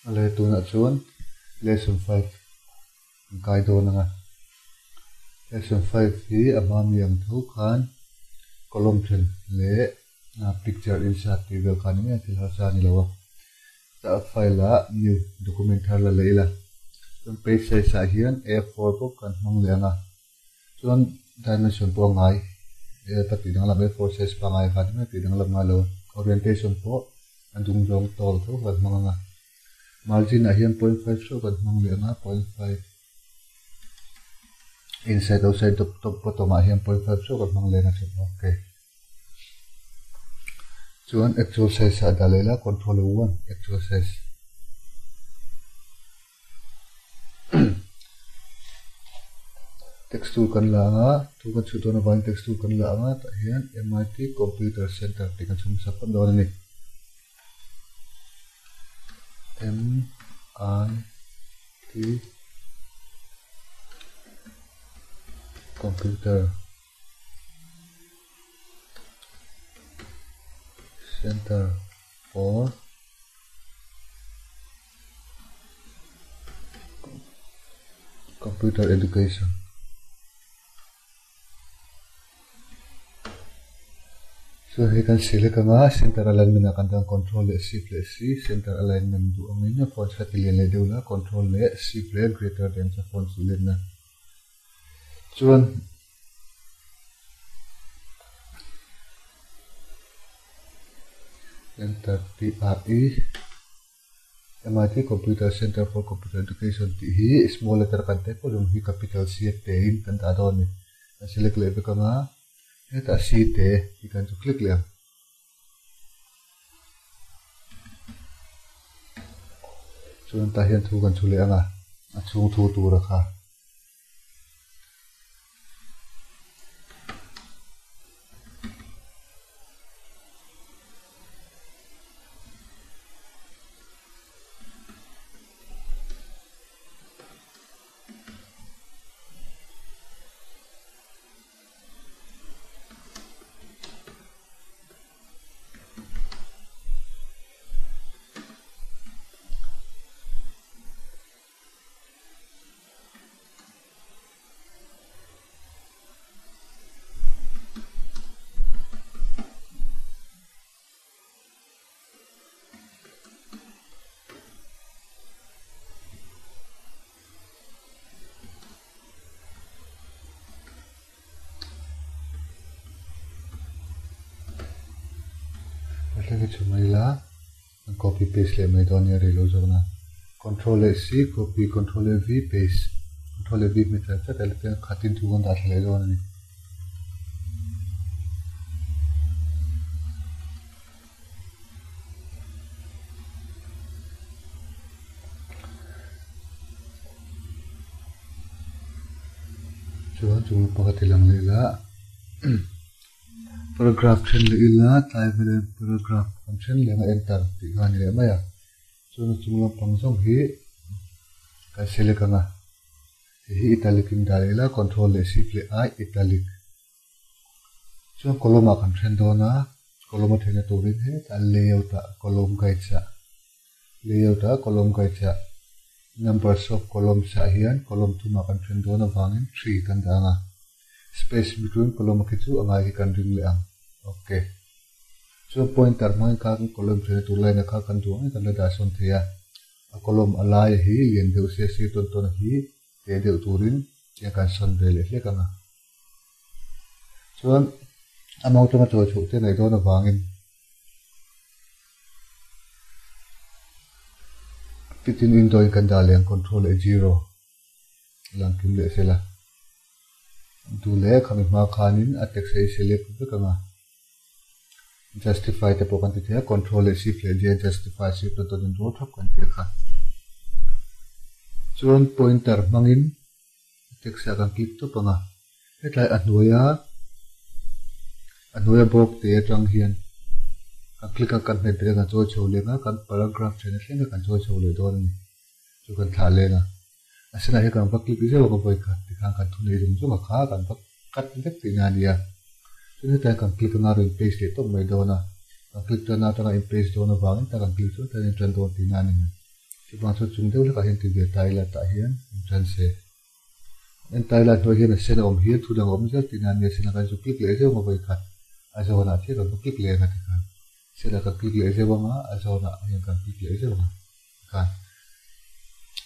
Ale tunah chuan lesson 5 kan kai dawn anga. Lesson 5 hi a hma mi ang tho khan column then leh picture insert tih vel kha ni mai a, thil harsa a ni lo a. Tah file ah new document thar la leh ila. Chuan page size ah hian A4 bawk kan hmang leh anga. Chuan dimension pawh a ngai ka tih danglam A4 size pangngai kha ni mai tih danglam ngai lo a. Orientation pawh a dung zawng tawk tho kan hmang anga. Margin ah hian 0.5 theuh kan hmang leh anga 0.5 inside outside top top bottom ah hian 0.5 theuh kan hmang leh anga okay. Chuan actual size ah dah leh ila control 1 actual size. Text tool kan la anga thu kan chhuh dawn avangin text tool kan la anga tah hian MIT computer center tih kan chhung sak phawt dawn a ni. MIT computer center for Computer education. So hei kan select anga center alignment ah kan tan control leh shift leh C center alignment duh angin a font kha ti lian leh deuh la control leh shift leh greater than chu font tih lenna chuan Enter P R E MIT Computer Center for Computer Education tih hi small letter kan type pawh zawng hi capital C a te in kan dah dawn a ni. Kan select leh vek anga hetah C te tih kan chu click leh ang. Chuan tah hian thu kan chhu leh anga a chhung thu tur a kha. Thleng hi chhu mai ila an copy paste leh mai dawn nia rei lo zawk na control leh C copy control leh V paste control leh V hmet chat chat ila chuan khatin thu kan dah thla leh dawn a ni. Chuan chung pakhat hi lang leh ila paragraph then leh ila tlai velin paragraph kan then leh anga enter tih kha a ni leh mai a chuan a chung lampang zawng hi kan select anga hei hi italic in dah leh ila control leh shift leh I italic chuan column ah kan then dawn a column a thenna turin hetah layout ah column guides ah layout ah column guides ah numbers of columns ah hian column thumah kan then dawn avangin 3 kan dah anga. Space between column a khi chu a ngai hi kan ring leh ang. Ok. Chuan pointer hmangin kha kan column thlenna tur line a kha kan duh angin kan la dah sawn thei a. A column a laia hi lian deuh sia sir tawn tawn a hi te deuh turin tiang kan sawn ve leh hlek ang a. Chuan a mawng tanga chawi chhoh te ngaih dawn avangin fit in window in kan dah leh ang control leh zero lang kim leh sela. Duh leh khami hma khanin a text hi select vek ang a, justify te pawh kan ti thei a, control leh shift leh J justify shift dawn dawnin rual thap kan ti a kha. Chuan pointer hmangin a text ah kan click tawp ang a, hetlai a hnuaia a hnuaia bawk te atang hian kan click a kan hmet ber a kan chawi chho leh ang a, kan paragraph thena thleng a kan chawi chho leh dawn a ni. Chu kan thlah leng a. A senah hian kan va click zeuh a ka vawi khat tikhan kan thu nei zawng zawng a kha kan va cut vek tihna a nia. Chuan hetiang kan click anga rawn paste leh tawp mai dawn a. Kan click tan atanga in paste dawn avangin ta kan click chuan ta in tan dawn tihna a ni mai. Chuvang chuan chung deuh hlekah hian ti ve ta ila tah hian in tan se. En ta ila hnuai hian a sen a awm hian thu dang a awm zel tihna a nia sen a kan zu click leh zeuh ang a vawikhat a zawnah chiah kan va click leh ang a tikhan sen a kan click leh zeuh ang a a zawnah hian kan click leh zeuh ang a tikhan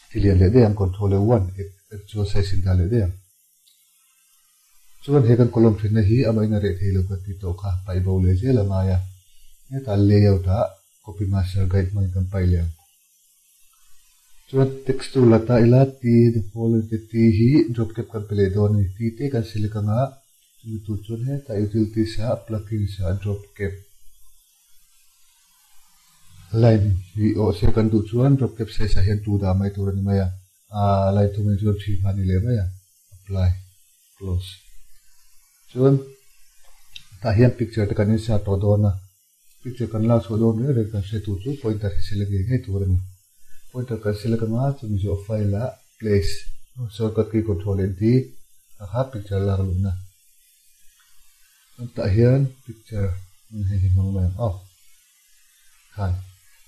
ti lian leh daih ang control leh one actual size in dah leh daih ang. Chuan he kan column thenna hi amahin a reh thei lo kan tih tawh kha paih bo leh zel a ngai a, hetah layout ah copy master guide hmangin kan paih leh ang. Chuan text chu la ta ila T the following te T hi drop cap kan pe leh dawn a ni. T te kan select ang a, chumi tur chuan hetah utilities ah plugins ah drop cap line hi awh se kan duh chuan drop cap size ah hian 2 dah mai tur a ni mai a. A lai thum in chuan thi kha a ni leh mai a, apply, close. Chuan tah hian picture te kan insert tawh dawn a, picture kan lak chhuah dawn reng reng kan hre tur chu pointer hi select ngei ngei tur a ni. Pointer kan select anga chumi zawh file ah place, shortcut key control N T a kha picture lak luhna. Chuan tah hian picture hei hi hmang mai ang aw. Khan.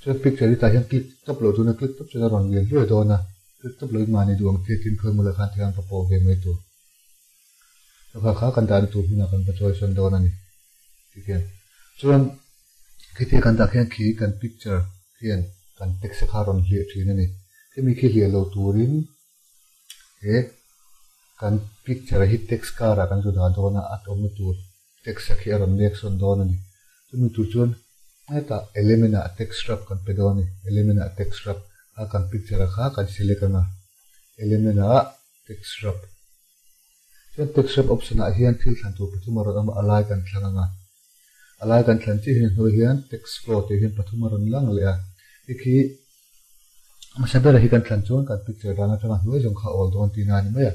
Chuan picture hi tah hian click tawp loh tuna click tawp chuan a rawn lian hluai dawn a, click tawp lohin mahni duh ang thil tin khawi mula khan thil an va pawh ve mai tur. Chokha kha kan dahna tur hmunah kan va chawi sawn dawn a ni. Tikhian. Chuan khitia kan dah khian khi kan picture khian kan text kha a rawn hliah thin a ni. Khimi khi hliah lo turin he kan picture hi text kar ah kan zu dah dawn a, a awmna tur Text a khi a rawn nek sawn dawn a ni. Chumi tur chuan hetah element ah text wrap kan pe dawn a ni. Element ah text wrap a kan picture a kha kan select ang a. Element ah text wrap. Chuan text wrap option ah hian thil thlan tur pathum a rawn awm a, a lai kan thlang ang a. A lai kan thlan chiah hian hnuai hian text flow tih hian pathum a rawn lang leh a. Hei khi hmasa berah hi kan thlan chuan kan picture dan atanga hnuai zawng kha a awl dawn tihna a ni mai a.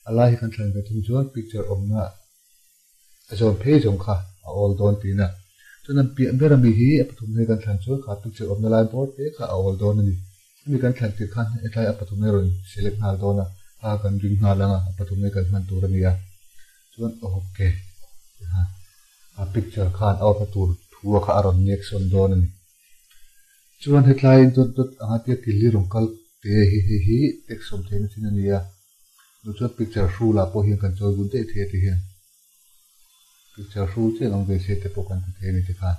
A lai hi kan thlan ve thung chuan picture awmna A zawn phei zawng kha a awl dawn tiin a. Chuan an piah ber ami hi a pathum hei kan thlan chuan kha picture awmna lai bawr te kha a awl dawn a ni. Hemi kan thlan tirh khan hetlai a pathum hei rawn select nghal dawn a, kha kan ring nghal ang a, a pathum hei kan hman tur a ni a. Chuan ok tikhan a picture khan a awmna tur thu a kha a rawn nek sawn dawn a ni. Chuan hetlai dawt dawt anga tia kil hi rawn kal te hi hei hi text awm theihna chin a ni a. Chu chuan picture hrul ah pawh hian kan chawi vut daih thei a ti hian picture hrul chiah ang ve se te pawh kan ti thei a ni tikhan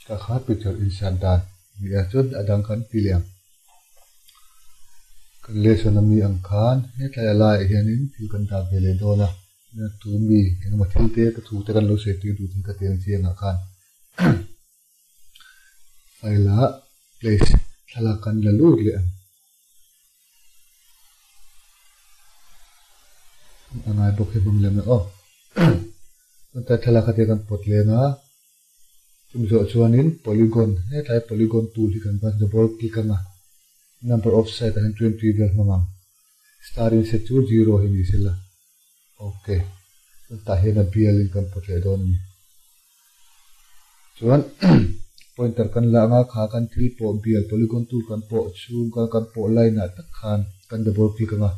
ka kha picture insert dan a ni a chuan a dang kan ti leh ang kan lesson ami ang khan hetlai a laiah hianin thil kan dah ve leh dawn a tu mi engemaw thil te ka thu te kan lo sawi tir duh thil ka ti ang chiang ah khan. File ah place thlalak kan la lut leh ang. A ngai bawk hi hmang lem aw. Chuan thlalak kha te kan pawt leng a. Chumi zawh chuanin polygon hetlai polygon tool hi kan ban double click ang a. Number of side ah hian 20 vel hmang ang. Starting set chu zero hi ni sela. Ok. Chuan tah hian a bialin kan pawt leh dawn a ni. Chuan pointer kan la anga kha kan thil pawh bial polygon tool kan pawh chhung kha kan pawh line ah tak khan kan double click anga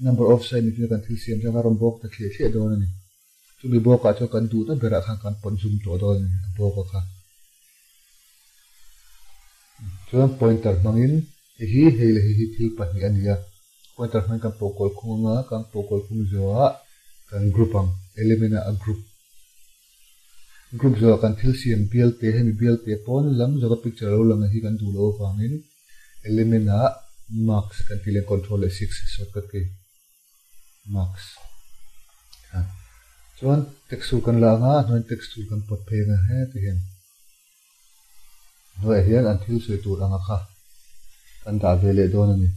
number of side ni chu kan thil siam chuan a rawn bawk ta thliah thliah dawn a ni. Chumi bawkah chuan kan duhna berah khan kan pawt zoom tawh dawn a ni a bawka kha. Chuan pointer hmangin hei hi hei leh hei hi thil pahnih a ni a, pointer hmangin kan pawh kual khung anga kan pawh kual khung zawhah kan group ang element ah a group group zawhah kan thil siam bial te hemi bial te pawn lam zawka picture lo lang hi kan duh loh avangin element ah mask kan tih leh control leh 6 shortcut key mask chuan text tool kan la anga a hnuaiin text tool kan pawt phei anga heti hian. Hnuaiah hian an thil sawi tur anga kha kan dah ve leh dawn a ni.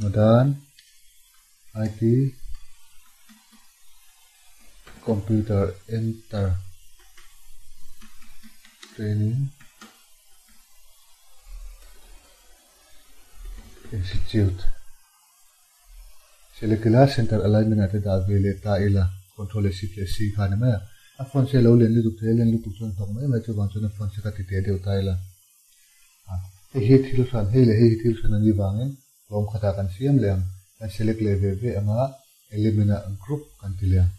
Modern IT Computer Enter Training Institute Select ila center alignment ah te dah ve leh ta ila control leh shift leh C kha a ni mai a. A font hi a lo len lutuk thei a, len lutuk chuan hnawk mai mai chuvang chuan a font hi ka ti teh deuh ta ila. Hei hi thil hran, hei leh hei hi thil hran a nih vangin tlawm khatah kan siam leh ang. Kan select leh ve ve anga element ah group kan ti leh ang.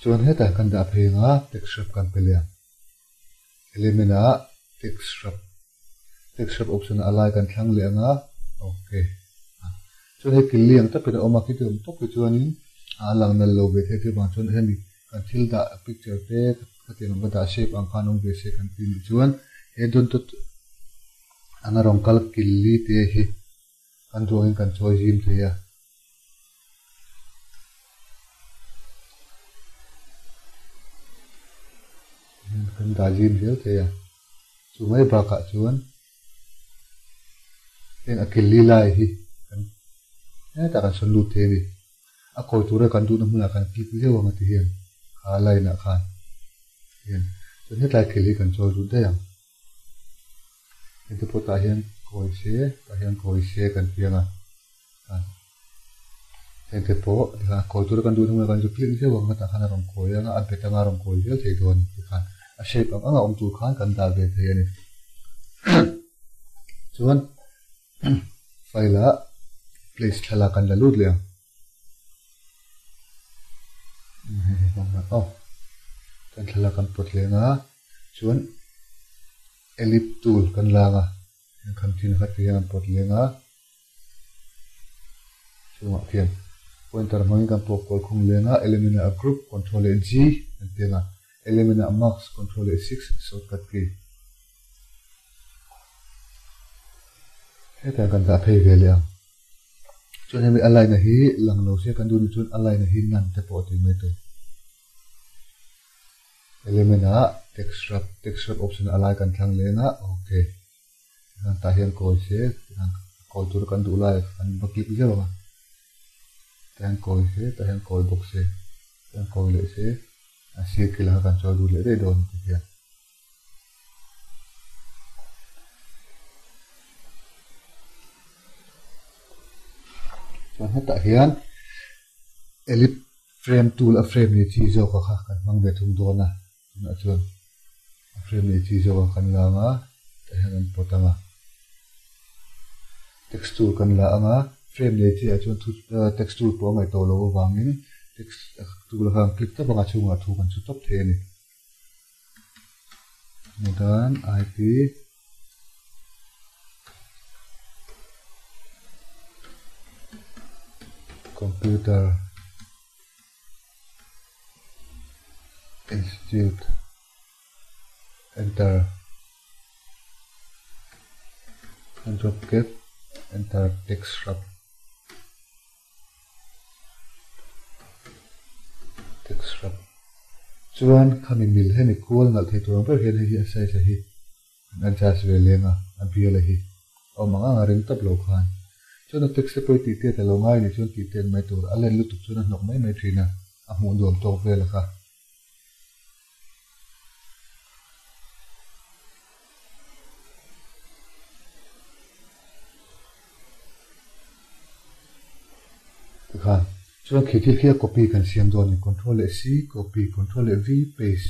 Chuan hetah kan dah phei anga text wrap kan pe leh ang. Element ah text wrap text wrap option ah a lai kan thlang leh anga ok. Chuan hei kil liang takin a awm a khiti awm tawk hi chuanin a lang nal lo ve thei thil vang chuan hemi kan thil dah picture te khatiang ang ka dah shape ang khan awm ve se kan ti nih chuan he dot dot anga rawn kal kil li te hi kan duangin kan chawi zim thei a. Kan dah zim zel thei a, chu mai bakah chuan heng a kil li lai hi kan hetah kan sawn lut thei a ni. A kawi tura kan duhna hmunah kan click zeuh ang a ti hian kha line ah khan hian chuan hetlai kil hi kan chawi lut daih ang. Hengte pawh tah hian kawi se tah hian kawi se kan piang a hengte pawh tikhan kawi tura kan duhna hmunah kan zu click zeuh ang a tah khan a rawn kawi ang a a bet anga a rawn kawi zel thei dawn tikhan a shape ang anga awm tur khan kan dah ve thei a ni. Chuan file ah place thlalak kan la lut leh ang. Kan thlalak kan pawt leng a chuan ellipse tool kan lang a engkham thil kha ti hian an pawt leng a chungah khian pointer hmangin kan pawh kual khung leng a element ah group control leh G kan ti ang a element ah mask control leh 6 shortcut key hetah kan dah phei ve leh ang. Chuan hemi a line a hi lang lo se kan duh ni chuan a line a hi none te pawh a tih mai tur. Element ah text wrap text wrap option a lai kan thlang leng a ok. Tikhan tah hian kawi se tikhan kawi tur kan duh lai kan va click zeuh ang a. Tah hian kawi se tah hian kawi bawk se tah hian kawi leh se a sir kil ang a kan chawi lut leh daih dawn ti hian. Chuan hetah hian ellipse frame tool a frame nei chi zawk a kha kan hmang ve thung dawn a tunah chuan a frame nei chi zawk a kan la ang a tah hian kan pawt ang a text tool kan la ang a frame nei chi ah chuan thu text tool pawh a ngaih tawh loh avangin text tool a khan click tawp ang a chhungah thu kan chhu tawp thei a ni. Modern IP Computer Institute Enter Drop cap Enter text wrap Text wrap chuan khami mil hemi kual nalh thei tur ang ber hian hei hi a size a hi an adjust ve leng a a bial a hi a awm ang ang a ring tawp lo khan chuan a text te pawh i tih tet a lo ngai ni chuan tih tet mai tur a len lutuk chuan a hnawk mai mai thin a a hmuh nuam tawk vel a kha. Tikhan chuan khi thil khi a copy kan siam dawn a ni control leh C copy control leh V paste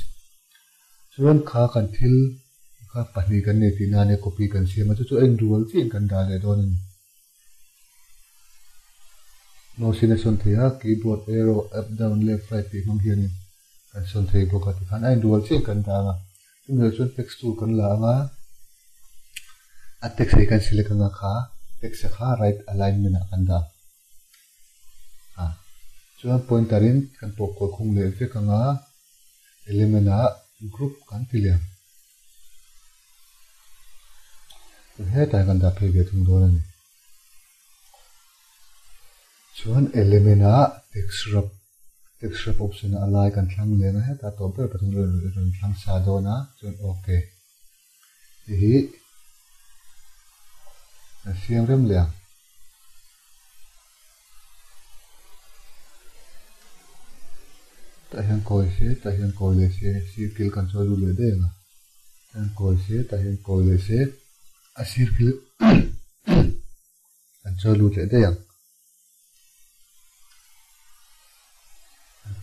chuan kha kan thil kha pahnih kan nei tihna ania copy kan siam a chu chu a inrual chiah in kan dah leh dawn a ni. Mouse in a sawn thei a, keyboard arrow up down left right tih hmang hianin kan sawn thei bawk a tikhan a inrual chiah kan dah ang a, chumi loh chuan text tool kan la ang a, a text hi kan select ang a kha text a kha right alignment ah kan dah a, chuan pointer in kan pawh kual khung leh vek ang a, element ah group kan ti leh ang. Hetah hian kan dah phei ve thung dawn a ni. Chuan element ah text wrap text wrap option ah a lai kan thlang leng a hetah tawp ber pathum rawn thlang sa dawn a chuan ok hei hi kan siam rem leh ang. Tah hian kawi se tah hian kawi leh se sir kil kan chawi lut leh daih ang a tah hian kawi se tah hian kawi leh se a sir kil kan chawi lut leh daih ang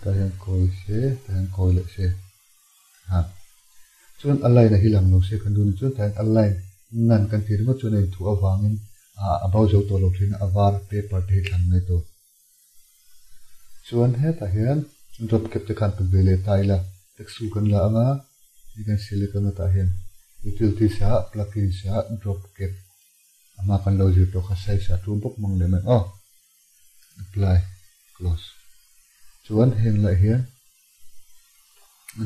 tah hian kawi se tah hian kawi leh se ha chuan a line a hi lang lo se kan duh ni chuan tah hian a line ngan kan tih ringawt chuan a inthuah avangin a bo zo tawh lo thin a a var paper te hi thlan mai tur. Chuan hetah hian. Drop cap te khan pe ve leh ta ila. Text tool kan la anga hi kan select anga tah hian utilities ah plugins ah drop cap a hma kan lo zir tawh kha size ah tul bawk mang leh mai aw. Apply close. Chuan heng lah hian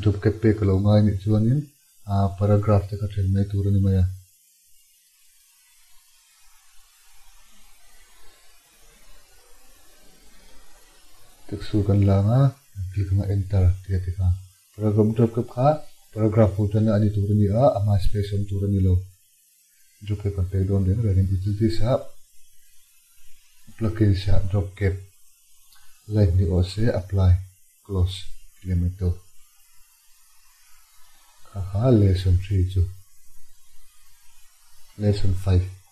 drop cap pek a lo ngai anih chuanin paragraph te kha then mai tur a ni mai a. Text tool kan la anga click anga enter tih a ti kha. Paragraph drop cap kha paragraph hmuh tana a ni tur a ni a, a hma space awm tur a ni lo. Drop cap kan pek dawn reng rengin utilities ah plugins ah drop cap line hnih awh se apply close tih leh mai tawh. Kha kha lesson 3 chu lesson 5.